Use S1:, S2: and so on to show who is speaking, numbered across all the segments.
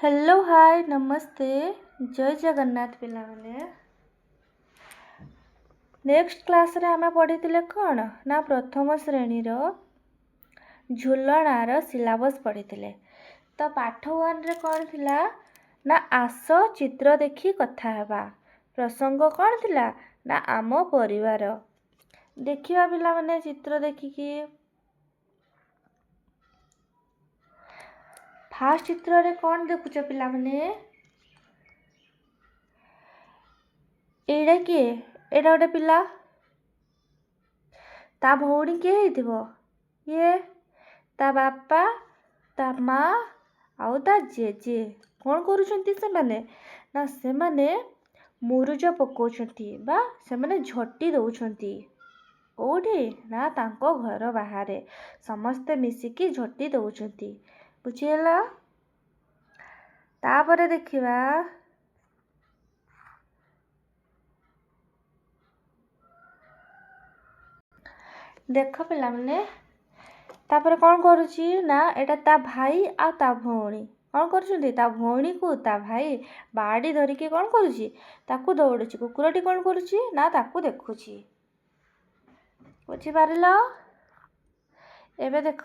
S1: Hello, ହାଏ, ନମସ୍ତେ, ଜୟ ଜଗନ୍ନାଥ ପିଲାମାନେ। Next କ୍ଲାସ୍ରେ ଆମେ ପଢ଼ିଥିଲେ କ'ଣ ନା ପ୍ରଥମ ଶ୍ରେଣୀର ଝୁଲଣାର ସିଲାବସ୍ ପଢ଼ିଥିଲେ। ତ ପାଠ ୱାନ୍ରେ କ'ଣ ଥିଲା ନା ଆସ ଚିତ୍ର ଦେଖି କଥା ହେବା। ପ୍ରସଙ୍ଗ କ'ଣ ଥିଲା ନା ଆମ ପରିବାର। ଦେଖିବା ପିଲାମାନେ ଚିତ୍ର ଦେଖିକି। ଫାର୍ଷ୍ଟ ଚିତ୍ରରେ କ'ଣ ଦେଖୁଛ ପିଲାମାନେ? ଏଇଟା କିଏ? ଏଇଟା ଗୋଟେ ପିଲା। ତା ଭଉଣୀ କିଏ ହେଇଥିବ? ଇଏ ତା ବାପା, ତା ମା ଆଉ ତା ଜେଜେ। କ'ଣ କରୁଛନ୍ତି ସେମାନେ? ନା ସେମାନେ ମୁରୁଜ ପକାଉଛନ୍ତି ବା ସେମାନେ ଝୋଟି ଦେଉଛନ୍ତି। କେଉଁଠି? ନା ତାଙ୍କ ଘର ବାହାରେ ସମସ୍ତେ ମିଶିକି ଝୋଟି ଦେଉଛନ୍ତି। ବୁଝିହେଲା? ତାପରେ ଦେଖିବା, ଦେଖ ପିଲାମାନେ, ତାପରେ କ'ଣ କରୁଛି ନା ଏଇଟା ତା ଭାଇ ଆଉ ତା ଭଉଣୀ କ'ଣ କରୁଛନ୍ତି? ତା ଭଉଣୀକୁ ତା ଭାଇ ବାଡ଼ି ଧରିକି କ'ଣ କରୁଛି? ତାକୁ ଦୌଡ଼ୁଛି। କୁକୁରଟି କ'ଣ କରୁଛି ନା ତାକୁ ଦେଖୁଛି। ବୁଝିପାରିଲ? ଏବେ ଦେଖ,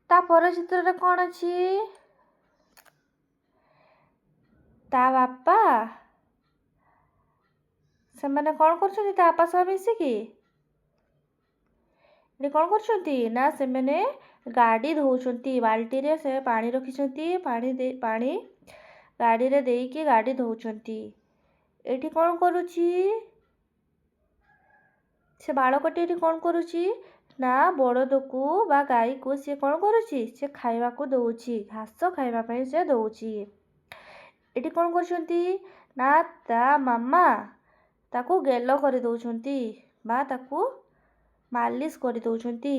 S1: ତା ପର ଚିତ୍ରରେ କ'ଣ ଅଛି? ତା ବାପା, ସେମାନେ କ'ଣ କରୁଛନ୍ତି ତା ବାପା ସହ ମିଶିକି? ଏଠି କ'ଣ କରୁଛନ୍ତି ନା ସେମାନେ ଗାଡ଼ି ଧୋଉଛନ୍ତି। ବାଲ୍ଟିରେ ସେ ପାଣି ରଖିଛନ୍ତି, ପାଣି ଦେଇ, ପାଣି ଗାଡ଼ିରେ ଦେଇକି ଗାଡ଼ି ଧୋଉଛନ୍ତି। ଏଠି କ'ଣ କରୁଛି ସେ ବାଳକଟି? ଏଠି କ'ଣ କରୁଛି ନା ବଳଦକୁ ବା ଗାଈକୁ ସିଏ କ'ଣ କରୁଛି? ସେ ଖାଇବାକୁ ଦେଉଛି, ଘାସ ଖାଇବା ପାଇଁ ସେ ଦେଉଛି। ଏଠି କ'ଣ କରୁଛନ୍ତି ନା ତା ମାମା ତାକୁ ଗେଲ କରିଦେଉଛନ୍ତି ବା ତାକୁ ମାଲିସ କରିଦେଉଛନ୍ତି।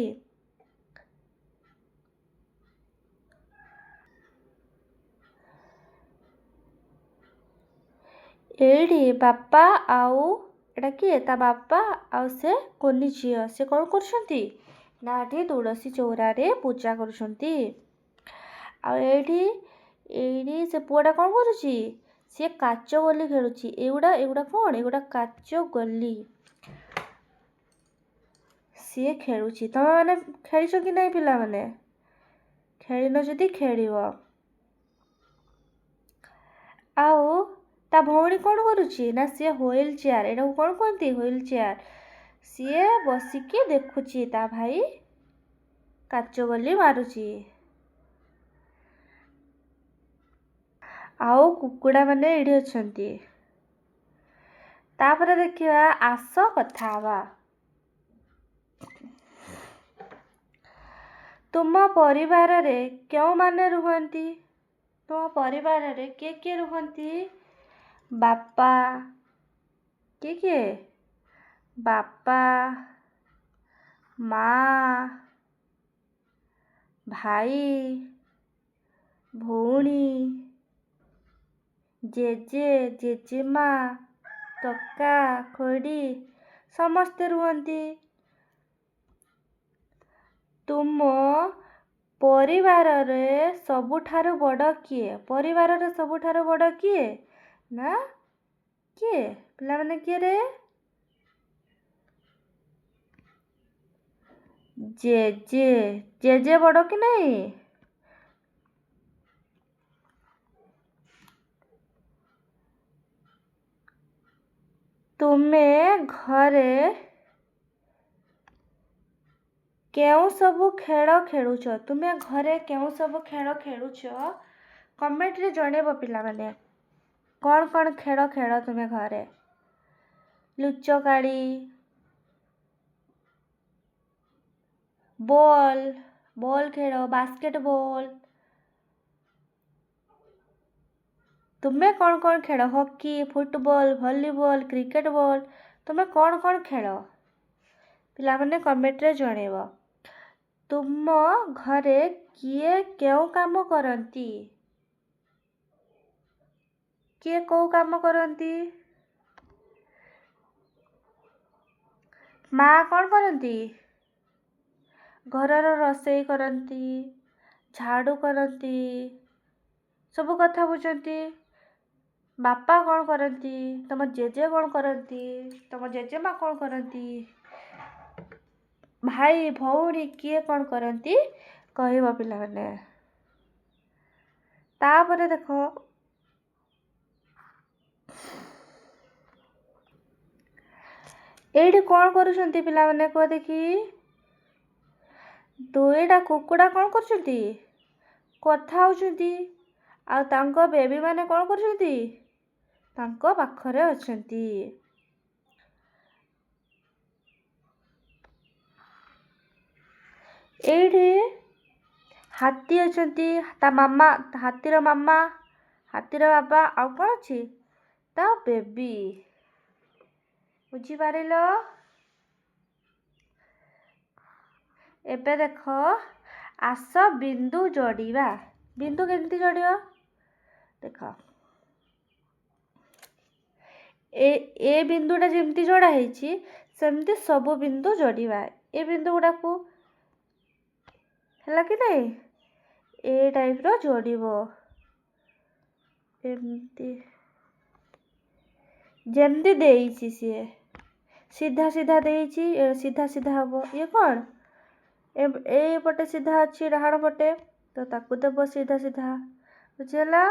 S1: ଏଇଠି ବାପା ଆଉ ଏଇଟା କିଏ? ତା ବାପା ଆଉ ସେ କୁନି ଝିଅ, ସେ କ'ଣ କରୁଛନ୍ତି ନା ଏଠି ତୁଳସୀ ଚଉରାରେ ପୂଜା କରୁଛନ୍ତି। ଆଉ ଏଇଠି ସେ ପୁଅଟା କ'ଣ କରୁଛି? ସିଏ କାଚ ଗୋଲି ଖେଳୁଛି। ଏଗୁଡ଼ା କ'ଣ? ଏଗୁଡ଼ା କାଚ ଗୋଲି ସିଏ ଖେଳୁଛି। ତମେମାନେ ଖେଳିଛ କି ନାହିଁ ପିଲାମାନେ? ଖେଳିନ ଯଦି ଖେଳିବ। ଆଉ ତା ଭଉଣୀ କ'ଣ କରୁଛି ନା ସିଏ ହ୍ୱିଲ୍ ଚେୟାର, ଏଇଟାକୁ କ'ଣ କୁହନ୍ତି? Wheel chair. ସିଏ ବସିକି ଦେଖୁଛି ତା ଭାଇ କାଚ ଗୋଲି ମାରୁଛି। ଆଉ କୁକୁଡ଼ାମାନେ ଏଇଠି ଅଛନ୍ତି। ତାପରେ ଦେଖିବା, ଆସ କଥା ହେବା। ତୁମ ପରିବାରରେ କେଉଁମାନେ ରୁହନ୍ତି? ତୁମ ପରିବାରରେ କିଏ କିଏ ରୁହନ୍ତି? ବାପା, କିଏ କିଏ? ବାପା, ମା, ଭାଇ, ଭଉଣୀ, ଜେଜେ, ଜେଜେମା, କକା, ଖୁଡ଼ି ସମସ୍ତେ ରୁହନ୍ତି। ତୁମ ପରିବାରରେ ସବୁଠାରୁ ବଡ଼ କିଏ? ପରିବାରରେ ସବୁଠାରୁ ବଡ଼ କିଏ? ନା କିଏ ପିଲାମାନେ? କିଏ ରେ? ଜେଜେ। ଜେଜେ ବଡ଼ କି ନାହିଁ? ତୁମେ ଘରେ କେଉଁ ସବୁ ଖେଳ ଖେଳୁଛ? ତୁମେ ଘରେ କେଉଁ ସବୁ ଖେଳ ଖେଳୁଛ କମେଣ୍ଟରେ ଜଣେଇବ ପିଲାମାନେ। କ'ଣ କ'ଣ ଖେଳ ଖେଳ ତୁମେ ଘରେ? ଲୁଚକାଳି, ବଲ୍, ବଲ୍ ଖେଳ, ବାସ୍କେଟ ବଲ୍। ତୁମେ କ'ଣ କ'ଣ ଖେଳ? Hockey, football, volleyball, cricket ball. ତୁମେ କ'ଣ କ'ଣ ଖେଳ ପିଲାମାନେ କମେଣ୍ଟରେ ଜଣେଇବ। ତୁମ ଘରେ କିଏ କେଉଁ କାମ କରନ୍ତି? କିଏ କେଉଁ କାମ କରନ୍ତି? ମା କ'ଣ କରନ୍ତି? ଘରର ରୋଷେଇ କରନ୍ତି, ଝାଡ଼ୁ କରନ୍ତି? ସବୁ କଥା ବୁଝନ୍ତି। ବାପା କ'ଣ କରନ୍ତି? ତମ ଜେଜେ କ'ଣ କରନ୍ତି? ତମ ଜେଜେମା କ'ଣ କରନ୍ତି? ଭାଇ ଭଉଣୀ କିଏ କ'ଣ କରନ୍ତି କହିବ ପିଲାମାନେ। ତାପରେ ଦେଖ, ଏଇଠି କ'ଣ କରୁଛନ୍ତି ପିଲାମାନେ କୁହ ଦେଖି। ଦୁଇଟା କୁକୁଡ଼ା କ'ଣ କରୁଛନ୍ତି? କଥା ହେଉଛନ୍ତି। ଆଉ ତାଙ୍କ ବେବିମାନେ କ'ଣ କରୁଛନ୍ତି? ତାଙ୍କ ପାଖରେ ଅଛନ୍ତି। ଏଇଠି ହାତୀ ଅଛନ୍ତି, ତା ମାମା, ହାତୀର ମାମା, ହାତୀର ବାବା, ଆଉ କ'ଣ ଅଛି? ତା ବେବି। ବୁଝିପାରିଲ? ଏବେ ଦେଖ, ଆସ ବିନ୍ଦୁ ଯୋଡ଼ିବା। ବିନ୍ଦୁ କେମିତି ଯୋଡ଼ିବ ଦେଖ। ଏ ବିନ୍ଦୁଟା ଯେମିତି ଯୋଡ଼ା ହେଇଛି, ସେମିତି ସବୁ ବିନ୍ଦୁ ଯୋଡ଼ିବା। ଏ ବିନ୍ଦୁ ଗୁଡ଼ାକୁ ହେଲା କି ନାହିଁ? ଏ ଟାଇପ୍ର ଯୋଡ଼ିବ, ଏମିତି ଯେମିତି ଦେଇଛି ସିଏ। ସିଧା ସିଧା ଦେଇଛି, ସିଧା ସିଧା ହେବ। ଇଏ କ'ଣ? ଏପଟେ ସିଧା ଅଛି, ଡାହାଣ ପଟେ, ତ ତାକୁ ଦେବ ସିଧା ସିଧା। ବୁଝିହେଲା?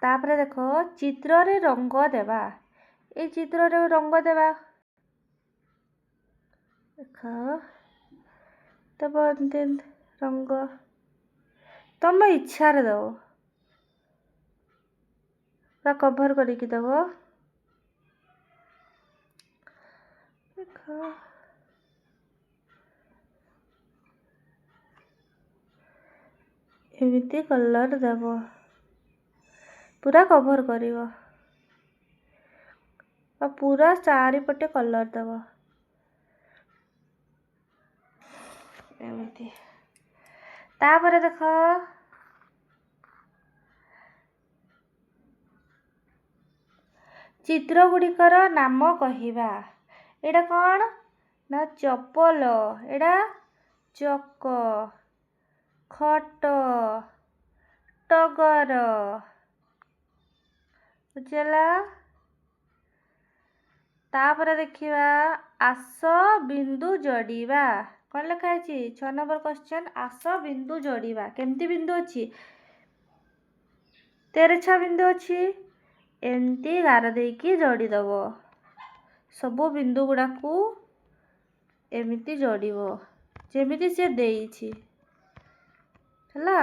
S1: ତାପରେ ଦେଖ, ଚିତ୍ରରେ ରଙ୍ଗ ଦେବା। ଏଇ ଚିତ୍ରରେ ରଙ୍ଗ ଦେବା। ଦେଖ, ଦେବ ଏମିତି ରଙ୍ଗ, ତମ ଇଚ୍ଛାରେ ଦେବ, ପୁରା କଭର କରିକି ଦେବ। ଦେଖ, ଏମିତି କଲର୍ ଦେବ, ପୁରା କଭର କରିବ ଆଉ ପୁରା ଚାରିପଟେ କଲର୍ ଦେବ ଏମିତି। ତାପରେ ଦେଖ, ଚିତ୍ର ଗୁଡ଼ିକର ନାମ କହିବା। ଏଇଟା କ'ଣ ନା ଚପଲ, ଏଇଟା ଚକ, ଖଟ, ଟଗର। ବୁଝିହେଲା? ତାପରେ ଦେଖିବା, ଆସ ବିନ୍ଦୁ ଯୋଡ଼ିବା। କ'ଣ ଲେଖା ହେଇଛି? 6 ନମ୍ବର କ୍ୱେଶ୍ଚନ୍, ଆସ ବିନ୍ଦୁ ଯୋଡ଼ିବା। କେମିତି ବିନ୍ଦୁ ଅଛି? ତେରଛା ବିନ୍ଦୁ ଅଛି। ଏମିତି ଗାର ଦେଇକି ଯୋଡ଼ିଦେବ ସବୁ ବିନ୍ଦୁ ଗୁଡ଼ାକୁ, ଏମିତି ଯୋଡ଼ିବ ଯେମିତି ସେ ଦେଇଛି। ହେଲା?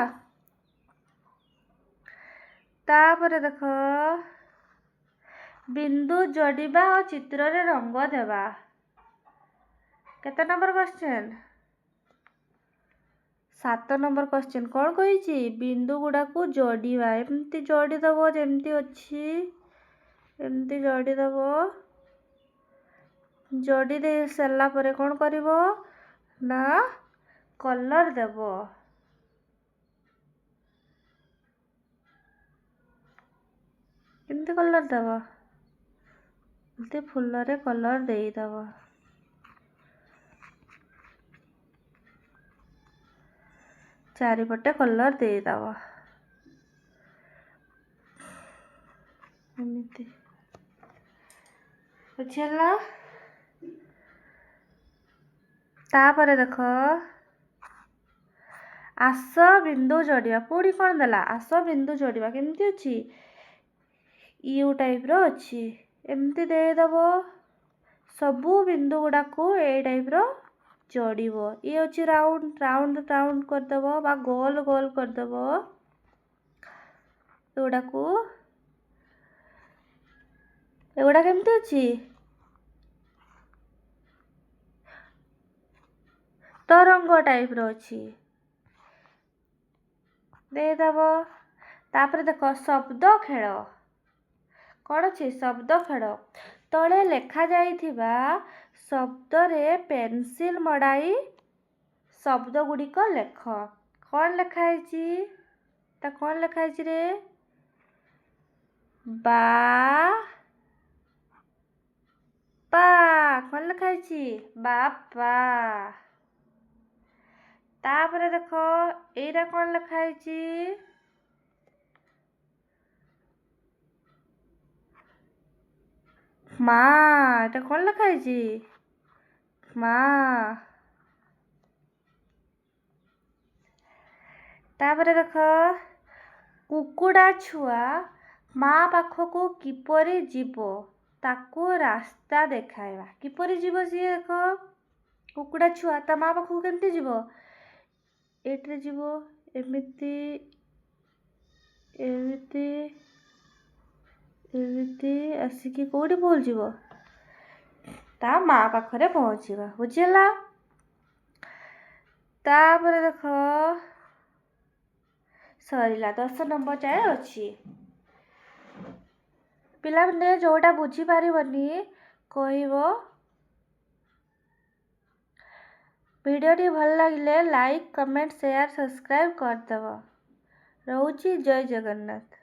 S1: ତାପରେ ଦେଖ, ବିନ୍ଦୁ ଯୋଡ଼ିବା ଓ ଚିତ୍ରରେ ରଙ୍ଗ ଦେବା। କେତେ ନମ୍ବର କ୍ୱେଶ୍ଚନ୍? 7 number question. କ'ଣ କହିଛି? ବିନ୍ଦୁ ଗୁଡ଼ାକୁ ଯୋଡ଼ିବା। ଏମିତି ଯୋଡ଼ିଦେବ, ଯେମିତି ଅଛି ଏମିତି ଯୋଡ଼ିଦେବ। ଯୋଡ଼ି ଦେଇ ସାରିଲା ପରେ କ'ଣ କରିବ ନା କଲର୍ ଦେବ। କେମିତି କଲର୍ ଦେବ? ଏମିତି ଫୁଲରେ କଲର୍ ଦେଇଦେବ। ଚାରିପଟେ କଲର୍ ଦେଇଦେବ ଏମିତି। ବୁଝିହେଲା? ତାପରେ ଦେଖ, ଆସ ବିନ୍ଦୁ ଯୋଡ଼ିବା। ପୁଣି କ'ଣ ଦେଲା? ଆସ ବିନ୍ଦୁ ଯୋଡ଼ିବା। କେମିତି ଅଛି? You ଟାଇପ୍ର ଅଛି। ଏମିତି ଦେଇଦେବ, ସବୁ ବିନ୍ଦୁ ଗୁଡ଼ାକୁ ଏଇ ଟାଇପ୍ର ଯୋଡ଼ିବ। ଇଏ ଅଛି ରାଉଣ୍ଡ, ରାଉଣ୍ଡ ରାଉଣ୍ଡ କରିଦେବ ବା ଗୋଲ ଗୋଲ କରିଦେବ ଏଗୁଡ଼ାକୁ। ଏଗୁଡ଼ା କେମିତି ଅଛି? ତରଙ୍ଗ ଟାଇପ୍ର ଅଛି, ଦେଇଦେବ। ତାପରେ ଦେଖ, ଶବ୍ଦ ଖେଳ। କ'ଣ ଅଛି? ଶବ୍ଦ ଖେଳ। ତଳେ ଲେଖାଯାଇଥିବା ଶବ୍ଦରେ ପେନସିଲ୍ ମଡ଼ାଇ ଶବ୍ଦ ଗୁଡ଼ିକ ଲେଖ। କ'ଣ ଲେଖା ହେଇଛି? ତା କ'ଣ ଲେଖା ହେଇଛି ରେ? ବା ପା। କ'ଣ ଲେଖା ହେଇଛି? ବାପା। ତାପରେ ଦେଖ, ଏଇଟା କ'ଣ ଲେଖା ହେଇଛି? ମା। ଏଟା କ'ଣ ଲେଖା ହେଇଛି? ମା। ତାପରେ ଦେଖ, କୁକୁଡ଼ା ଛୁଆ ମା ପାଖକୁ କିପରି ଯିବ, ତାକୁ ରାସ୍ତା ଦେଖାଇବା। କିପରି ଯିବ ସିଏ? ଦେଖ, କୁକୁଡ଼ା ଛୁଆ ତା ମା ପାଖକୁ କେମିତି ଯିବ? ଏଇଥିରେ ଯିବ, ଏମିତି ଏମିତି ଏମିତି ଆସିକି କେଉଁଠି ପହଞ୍ଚିବ? ତା ମା ପାଖରେ ପହଞ୍ଚିବ। ବୁଝିହେଲା? ତାପରେ ଦେଖ, ସରିଲା, 10 ନମ୍ବର ଯାଏ ଅଛି। ପିଲାମାନେ, ଯେଉଁଟା ବୁଝିପାରିବନି କହିବ। ଭିଡ଼ିଓଟି ଭଲ ଲାଗିଲେ ଲାଇକ୍, କମେଣ୍ଟ, ସେୟାର, ସବସ୍କ୍ରାଇବ୍ କରିଦେବ। ରହୁଛି, ଜୟ ଜଗନ୍ନାଥ।